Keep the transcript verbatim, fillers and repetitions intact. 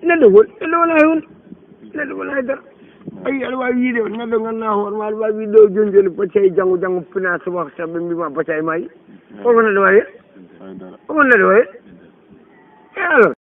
Neɗɗo hol neɗɗo wona hol neɗɗo wona e dara. Ayi, aɗa wawi wiide neɗɗo ganduɗa hoore ma, aɗa wawi wiide ɗo joni joni bacay, janggo janggo pina suba saɓe mbima bacay mayi. Koko neɗɗo wawi hen? Koko neɗɗo wawi hen? E alors